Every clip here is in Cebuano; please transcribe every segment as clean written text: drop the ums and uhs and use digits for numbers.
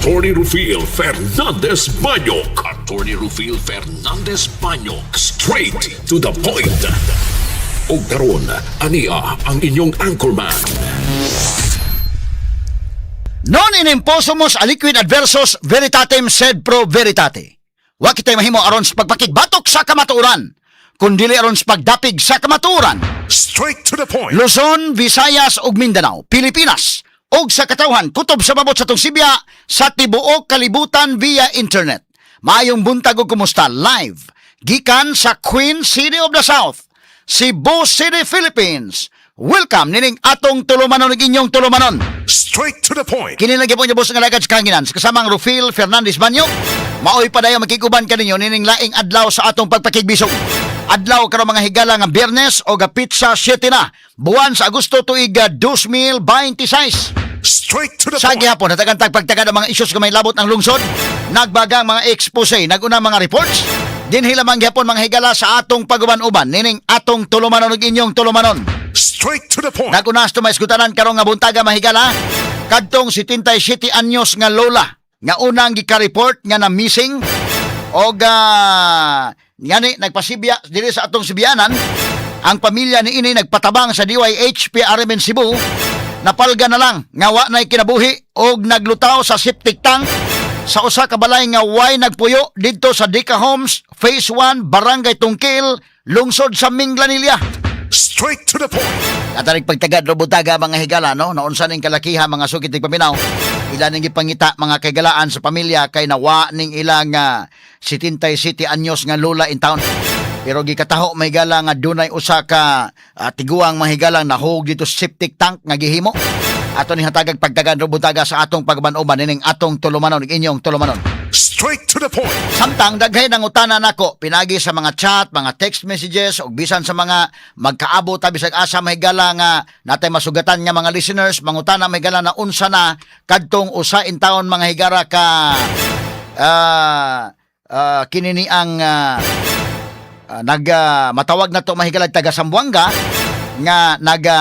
Attorney Rufil Fernandez Banyok. Attorney Rufil Fernandez Banyok. Straight to the point. Og karon, ania ang inyong anchorman. Non in imposumus aliquid adversus veritatem sed pro veritate. Wa kitay mahimo aron sa pagpakigbatok sa kamatuoran, kundili aron sa pagdapig sa kamatuoran. Straight to the point. Luzon, Visayas ug Mindanao, Pilipinas ug sa katawhan kutob sa babot sa atong sibya sa tibuok kalibutan via internet. Maayong buntag ug kumusta live gikan sa Queen City of the South, Cebu City, Philippines. Welcome nining atong tulumanon ug inyong tulumanon. Straight to the point. Kini lagi po niyo boss nga lagad sa kahanginan sa kasamang Rufil Fernandez Banyo. Maoy padayon makiguban kaninyo nining laing adlaw sa atong pagpakigbisog. Adlaw karon, mga higala, nga Biyernes o petsa 7 na buwan sa Agosto, tuig 2026. Straight to the Sa gihapon, hatagan tag pagtagad ang mga isyus nga may labot ang lungsod, nagbagang mga expose, naguna mga reports, dinhi lamang gihapon, mga higala, sa atong paguban-uban nining atong tulumanon ug inyong tulumanon. Straight to the point. Naguna sa maisgutanan karong nga buntaga, mahigala, kadtong 77 anyos nga lola nga unang gika-report nga na missing og ngani nagpasibya diri sa atong sibianan. Ang pamilya ni ini nagpatabang sa DYHP RMN Cebu. Napalga na lang nga wa na'y kinabuhi og naglutaw sa septic tank sa usa ka balay nga way nagpuyo didto sa Deca Homes Phase 1, Barangay Tungkil, lungsod sa Minglanilla. Straight to the point. Atarig pagtagad robutaga, mga higala, no, naunsa ning kalakiha, mga sukit paminaw, ila ning gipangita, mga kaigalaan, sa pamilya kay nawa ning ilang 77 anyos nga lola in town. Pero gikataho, mahigala, nga dunay usa ka tiguang, mahigalang nahug dito sa septic tank nga gihimo. Ato ni hatagag pagtagan robutaga sa atong pagban-uban nining atong tulumanon inyong tulumanon. Straight to the point. Samtang daghay nang utana nako pinagi sa mga chat, mga text messages ug bisan sa mga magkaabot ta bisag asa, mahigala, nga natay masugatan nga mga listeners, mangutana, mahigala, na unsa na kadtong usa in taon, mga higara, ka kini ni ang nag matawag na to, mahigala, taga Zamboanga nga naga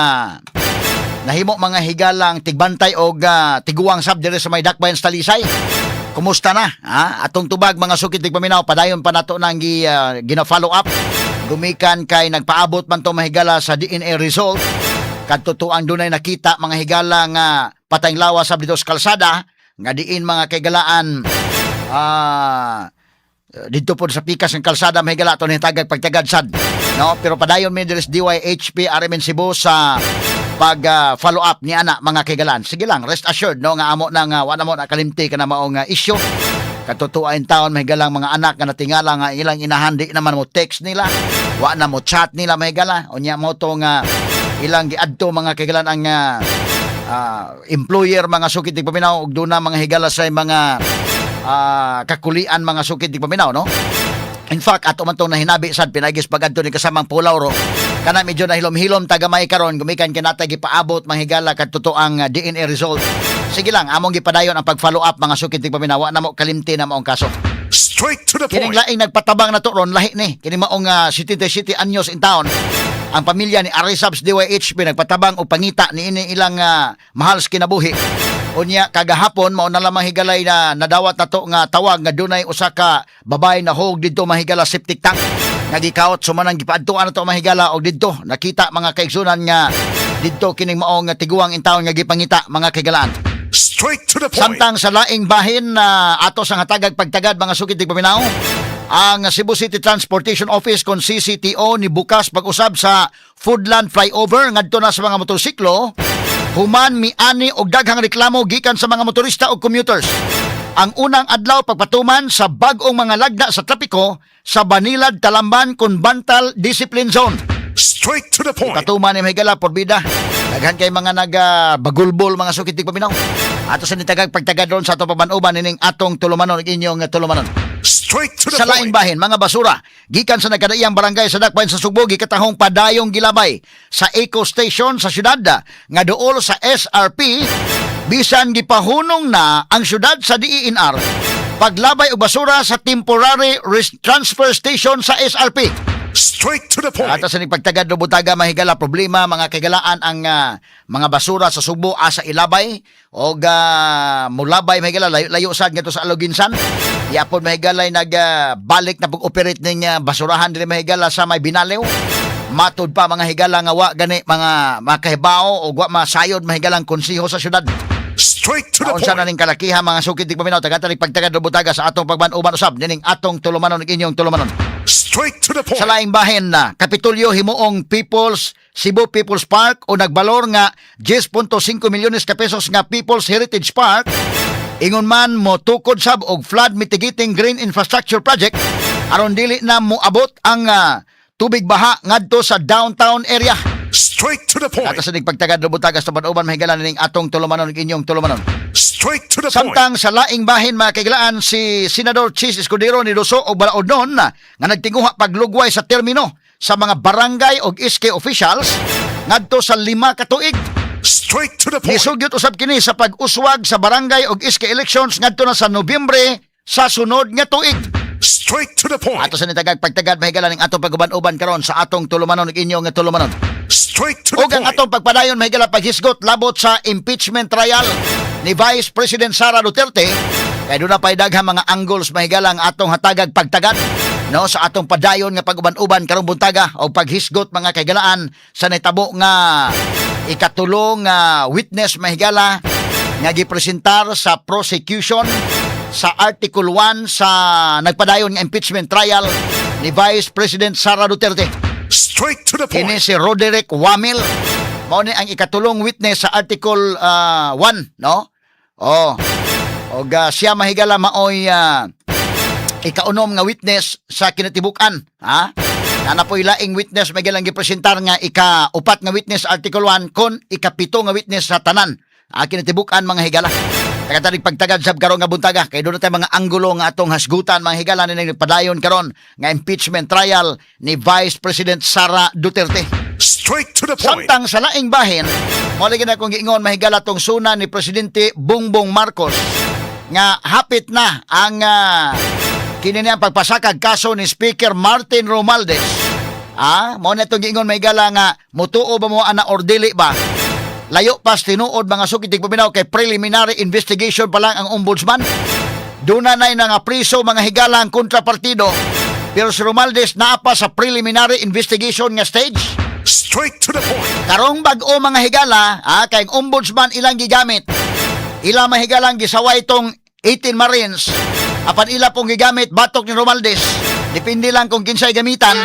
nahimo, mga higalang, tigbantay og tiguang sab diri sa may dakbayan sa Talisay. Kumusta na? Ha? Atong tubag, mga sukit paminaw, padayon pa nato nang gina-follow up. Gumikan kay nagpaabot man to, mahigala, sa DNA result. Kadto ang dunay nakita, mga higala, nga patayng lawas sab dito sa kalsada nga diin, mga kaigalaan, dito po sa pikas ng kalsada, mahigala, to ni tagag pagtagad sad, no? Pero padayon mi diri sa DYHP RMN Cebu sa pag follow up ni ana, mga kaigalan. Sige lang, rest assured, no, nga amo na nga wala mo na kalimti kana maong issue. Katutuain taon, mahigalang mga anak nga natingala nga ilang inahan di naman mo text nila, wa na mo chat nila, mahigala. Unya mo to nga ilang giadto, mga kaigalan, ang employer, mga sukit di paminaw, ug duna, mga higala, sa mga kakulian, mga sukit di paminaw, no? In fact, ato man tong nahinabi sad pinagis pagadto ni kasamang Pulauro. Kana medyo nahilom-hilom tagamay karon gumikan kinatay gipaabot, manghigala, kadto ang DNA result. Sige lang, among gipadayon ang pag-follow up, mga sukit di paminaw, na mo kalimti na maong kaso. Straight to the Kining point. laing nagpatabang na to ron lahi ni. Kini maong 77 anyos in town. Ang pamilya ni Arisabs DYHP nagpatabang og pangita ni ini ilang mahal sa kinabuhi. Unya kagahapon mao na lamang, higalay, na nadawat na to nga tawag nga dunay usa ka babae nahog didto, mahigala, septic tank nga gikaot. Sumanang gipaadtuan na to, mahigala, og didto nakita, mga kaigsunan, nga didto kining maong tiguang in town nga gipangita, mga kaigalaan. Straight to the point. Samtang sa laing bahin na ato sang hatagag pagtagad, mga sukit paminaw, ang Cebu City Transportation Office kon CCTO ni bukas pag-usab sa Foodland Flyover ngadto na sa mga motorsiklo human miani og daghang reklamo gikan sa mga motorista ug commuters. Ang unang adlaw pagpatuman sa bag-ong mga lagda sa trapiko sa Banilad, Talamban kon Bantal Discipline Zone. Straight to the point. Patuman ni mahigala porbida. Daghan kay mga naga bagulbol, mga sukit paminaw. Ato sa nitagag pagtagad ron sa ato paban-uban nining atong tulumanon inyong tulumanon. Straight to the Sa laing point. bahin, mga basura gikan sa nagkadaiyang barangay sa Dakbayan sa Sugbo gikatahong padayong gilabay sa Eco Station sa syudad nga duol sa SRP bisan gipahunong na ang syudad sa DENR paglabay og basura sa temporary transfer station sa SRP. Straight Straight to the point. Ato sa pagtagad butaga, mahigala, problema, mga kaigalaan, ang mga basura sa Sugbo asa ilabay og mulabay, mahigala, layo, layo sad ngadto sa Aloginsan. Yapon, mahigala, nag balik na pag-operate ning basurahan diri, mahigala, sa may Binaliw. Matud pa, mga higala, nga wa gani mga makahibao o wa masayod, mahigala, ang konseho sa syudad. Straight to the Unsa na point. ning kalakiha, mga sukit paminaw, tagatalik pagtagad butaga sa atong pagban-uban usab nining atong tulumanon ug inyong tulumanon. Straight to the point. Sa laing bahin na Kapitolyo himuong People's Cebu People's Park o nagbalor nga 10.5 milyones ka pesos nga People's Heritage Park, ingon man mo tukod sab og flood mitigating green infrastructure project aron dili na moabot ang tubig baha ngadto sa downtown area. Straight to the point. Ato sa pagtagad butaga sa uban, mahigala, ning atong tulumanon ug inyong tulumanon. Straight to the point. Samtang sa laing bahin, mga kaiglaan, si Senador Chiz Escudero ni duso og balaod nun nga nagtinguha paglugway sa termino sa mga barangay og SK officials ngadto sa 5 ka tuig. Straight to the point. Nisugyot usab kini sa pag-uswag sa barangay og SK elections ngadto na sa Nobyembre sa sunod nga tuig. Straight to the point. Ato sa nitagag pagtagad, mahigala, ning atong pag-uban-uban karon sa atong tulumanon ug inyong nga tulumanon. Straight to the Ug ang point. atong pagpadayon, mahigala, paghisgot labot sa impeachment trial ni Vice President Sara Duterte kay doon na pa'y daghang mga angles, mahigala, ang atong hatagag pagtagad, no, sa atong padayon nga pag-uban-uban karong buntaga o paghisgot, mga kaigalaan, sa nitabo nga ikatulong nga witness, mahigala, nga gipresentar sa prosecution sa Article 1 sa nagpadayon nga impeachment trial ni Vice President Sara Duterte. Straight to the Kini point. si Roderick Wamil. Mao ni ang ikatulong witness sa Article 1, no? Oh. Og siya, mahigala, maoy ikaunom nga witness sa kinatibuk-an, ha? Naa poy laing witness, may galang gipresentar nga ika-upat nga witness Article 1 kon ikapito nga witness sa tanan. Ah, kinatibuk-an, mga higala. Tagatanig pagtagad sab karon nga buntaga kay doon na tayo mga anggulo nga atong hasgutan, mga higala, ni nagpadayon karon nga impeachment trial ni Vice President Sara Duterte. Straight to the point. Samtang sa laing bahin, mao lagi na kong giingon, mahigala, tong suna ni Presidente Bongbong Marcos nga hapit na ang kini niya pagpasakag kaso ni Speaker Martin Romualdez. Ah, mao na itong giingon, mahigala, nga mutuo ba mo ana or dili ba? Layo pas tinuod, mga suki tigpaminaw, kay preliminary investigation pa lang ang ombudsman. Doon na nga priso, mga higala, ang kontrapartido. Pero si Romualdez naa pa sa preliminary investigation nga stage. Straight to the point. Karong bag-o, mga higala, kay ang ombudsman ilang gigamit. Ila, mahigalang, gisaway itong 18 Marines. Apan ila pong gigamit batok ni Romualdez. Depende lang kung kinsay gamitan.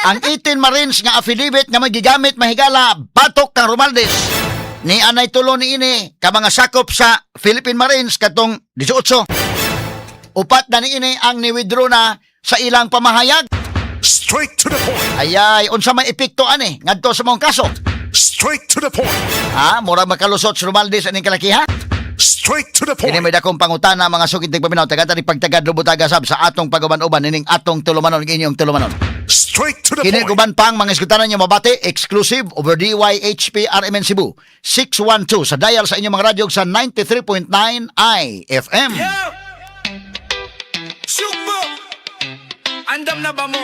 Ang 18 Marines nga affidavit nga may gigamit, mahigala, batok kang Romualdez. Ni anay tulo ni ini ka mga sakop sa Philippine Marines katong 18. Upat na ni ini ang ni-withdraw na sa ilang pamahayag. Straight to the point. Ayay, unsa may epekto ani ngadto sa mong kaso? Straight to the point. Ha, mura makalusot si Romualdez aning kalakiha? Straight to the Kini point. may dakong pangutana, mga sukit paminaw, tagata ni pagtagad lubutaga sab sa atong pag-uban-uban nining atong tulumanon inyong tulumanon. Straight to the Kini point. guban pang mga iskutanan niyo mabati exclusive over DYHP RMN Cebu 612 sa dial sa inyong mga radyo sa 93.9 IFM. Yo! Super! Andam na ba mo?